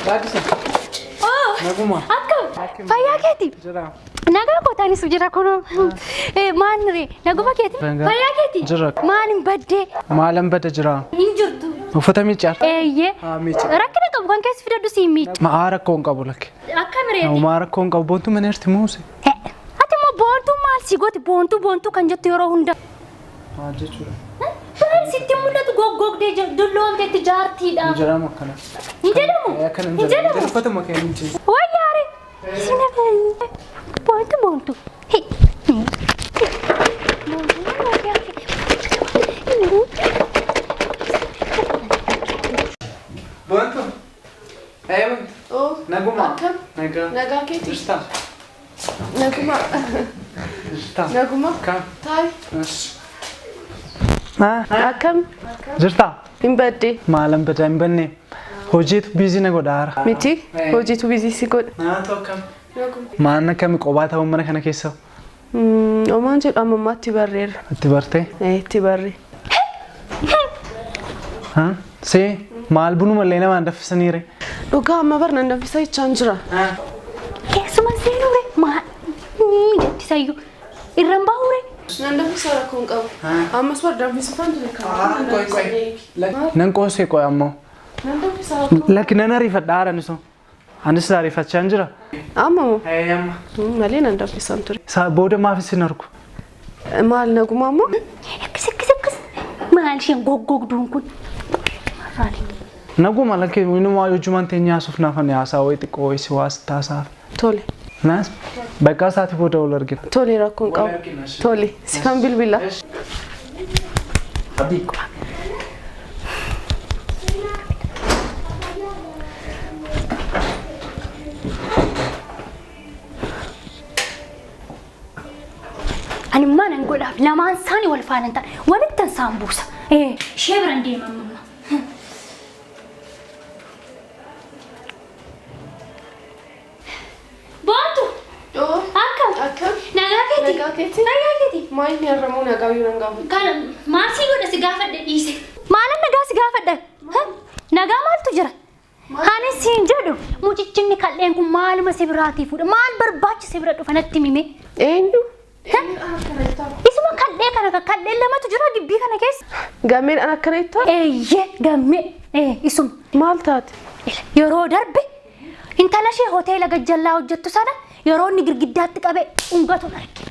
Gaaddisa. Oh, Naguma. Akkam? Fayyaa keeti? Jira. Nagaa kootaanis jira kunoo. Maal ree? Naguma keeti? Nagaa. Fayyaa keeti? Jira. Maal hin baddee? Maalan bada jira? Hin jirtu. Uffata miiccaar. Eeyyee. Haa miicca. Rakkina qabu kan keessa fidadhu siin miicca. Ma'aa rakkoo hin qabu lakke. Akkam ree? Homaa rakkoo hin qabu. Boontuu mana jirti muuse. Ati immoo boontuu maal si gooti? Boontuu boontuu kan jettu yeroo hunda. Maal jechuudha? Maal sitti mul'atu goggogdee dulloomteetti jaartiidha. Hin jedhamu akkana. Hin jedhamu? Akkana hin Hin jedhamu. jedhamu? Uffatuma kee miicci. Wayyaare. Sina boontuu boontuu. Hei. Boontuu. Ee boontuu. Oh, Naguma. Akkam? Nagaa. Nagaa keeti? Jirta. Naguma. Jirta. Naguma. Kam? Taayi. Haa. Akkam? Jirta. Hin badde. Maalan bada hin banne. Hojiitu busy na godha haara. Miti? Hojiitu busy si godha. Naatoo akkam? Naguma. Maan akkami qophaa ta'uun mana kana keessa Omaan jedhu amma ammaatti barreera. itti bartee? Itti barre. Haa? See maal bunumallee namaan danfisaniire? Dhugaa amma bar nan danfisa jechaan jira. Keessuma seenuure maal jettisayyuu irraan bahuure. Nan danfisa rakkoo hin qabu. Ammas bar danfisifaan ture kan. Nan qoosee qoy ammoo. Nan danfisa rakkoo. Lakki nan ariifadha haara niso. Anis ariifachaa hin jira. Amma moo? Malee nan danfisaan ture. Booda maaf isin argu? Maal naguma ammoo? Akkas akkas akkas maal isheen goggogduun kun. Marraani. Naguma lakki inumaa hojumaan teenya haasuuf naafan haasaa wayii xiqqoo wayii si waas taasaaf. Tole. Naas bakka isaati booda wal argina. Tole rakkoo hin qabu. Tole. Sifan bilbila. Abdii. Ani maanan godhaaf lamaan isaanii wal faana hin ta'an walitti isaan buusa. Ishee biran deema amma. Boontu Oh, akkam? Akkam? Nagaa keeti? Nagaa keeti? Nagaa keeti? Maal inni har'amuu nagaa iyyuu nan gaafatu? Kana maal sii godha si gaafadhe dhiise. Maalan nagaa si gaafadha? Nagaa maaltu jira? Ani siin jedhu mucichinni kal'een kun maaluma si biraatii fuudha? Maal barbaachise bira dhufa natti mime? Eenyu? Isuma kal'ee kana kal'een lamatu jira gibbii kana keessa. Gammeen an akkana jettaa? Eeyyee gammee isuma. Maal taate? Yeroo darbe intala ishee hoteela gajjallaa hojjettu sana yeroo inni girgiddaatti qabee dhungatuun arge.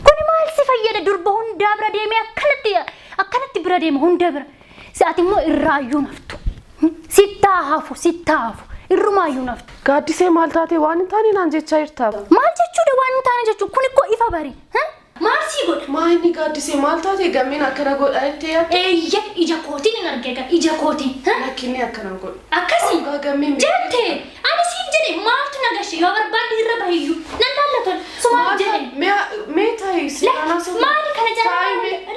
Kuni maal si fayyada durba hundaa bira deemee akkanatti akkanatti bira deema hunda bira. Ati immoo irraayyuu naftu. Sittaa hafu sittaa hafu irrumaayyuu naftu. Gaaddisee maal taate waan hin taane naan jechaa jirta. Maal jechuudha waan hin taane jechuun kun ikkoo ifa bari. Maal sii godha? Maa inni gaaddisee maal taate gammeen akkana godha jettee yaadde? Eeyyee ija kootiin hin arge egaa ija kootiin. Lakkinni akkana godhu. Akkasii. Dhugaa gammeen Jette ani siif jedhe maaltu na gashe yoo barbaadde irra bahiyyuu nan laallatan sumaaf jedhe. Mee taa'i si Maali kana jalaa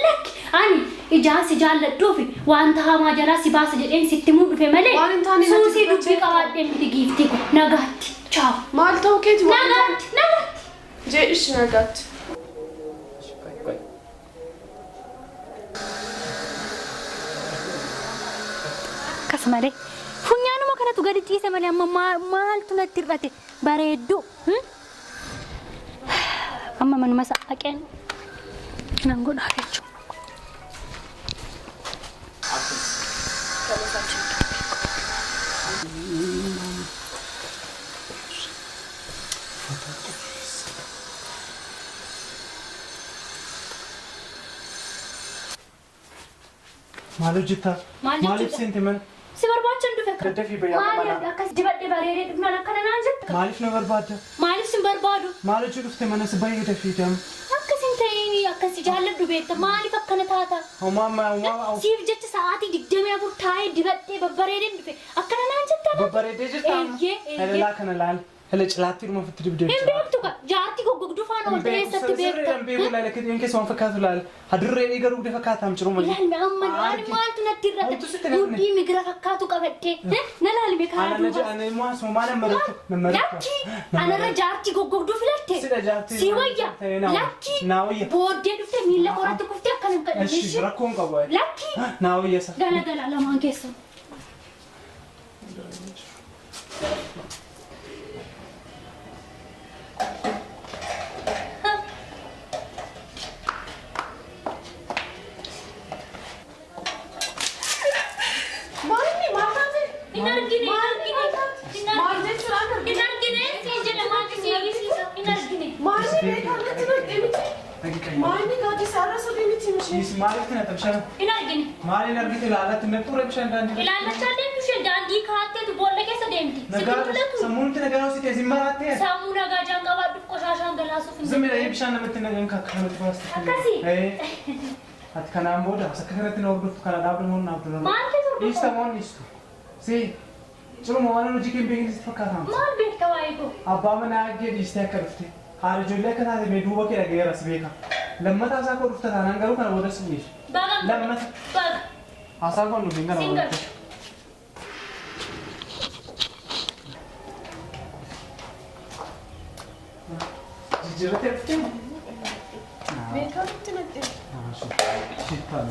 lakki ani ijaan si jaalladhuufi wanta hamaa jalaa si baasa jedheen sitti muu dhufe malee Waan hin taane natti suusii dubbachuu dubbii qabaadhee miti giiftii kun nagaatti chaaw Maal ta'uu keeti waan hin taane? nagaatti nagaatti. Jee'ish nagaatti. Akkas malee funyaanuma kanatu gadi ciise malee amma maaltu natti hir'ate bareedduu. Amma manuma isaa haqeen nan godhaa jechuudha. Maal hojjettaa? Maal Maaliif jechuudha? seente mana? Si barbaachan dhufe kan. Daddafii bayyaa Maaliif mana. akkas dibadhee bareedee dhufnaan akkana naan jetta? Maaliif na barbaadda? Maaliif sin barbaadu? Maal hojii dhufte mana si baay'ee dafiite amma? Akkas hin ta'in akkas jaalladhu beekta maaliif akkana taata? Homaa homaa Siif jecha sa'aatii 24 taa'ee dibadhee babbareedee dhufe akkana naan jetta? Babbareedee jirta amma? Eeyyee, eeyyee. Helelaa kana laal. Hele cilaatti dhuma ofitti dibdee Hin beektu ka jaartii goggogduu faana oolte eessatti beekta? Hin beeku laala kee keessa waan fakkaatu laala. Hadurree dhiiga dhugde fakkaata amciruu malee. Ilaalme amma ani maaltu natti Homtu irrata? sitti namni. Mudhii migira fakkaatu qabadhee na laalme karaa Ana duubaa. ana immoo asuma nammaratu nammaratu. Lakkii anarra jaartii goggogduu filatte. Sidha jaartii. Si wayya. Naa wayya. Lakkii. Naa wayya. Booddee dhuftee miila koratti kuftee akkana hin kadhanne. Eshi rakkoon qabu. Lakkii. Naa wayya sa. Gala gala lamaan keessan. Maaliin argite ilaalatti naqxuura bishaan daandii. Ilaallachaa deemtu isheen daandii kaatteetu boolla keessa deemti. Sammuun itti nagaa hojii teessin maraattee. Sammuu nagaa jaan qabaadhuuf qoshaashaan galaasuuf hin. Zimmi dhahee bishaan namatti nagaan kakkanatti baaste. Akkasii. Ati kanaan booda akka kanatti na hordoftu kana dhaabdu moo naaf dura. Maal ta'e hordoftu? Dhiista moo dhiistu? Si ciruma waan hojii kee hin beekne sitti fakkaata. Maal beekta waa'ee koo? Abbaa manaa kee dhiistee akka dhufte haadha ijoollee akka taate mee duuba kee dhagayeera si beeka. Lammataa isaa koo dhufta taanaan garuu kana booda si dhiisu. Lammata. Baga. Haasaa koo nuti kana Singal. Jijjiirratee dhuftee moo? Beekamti natti. Shittaa.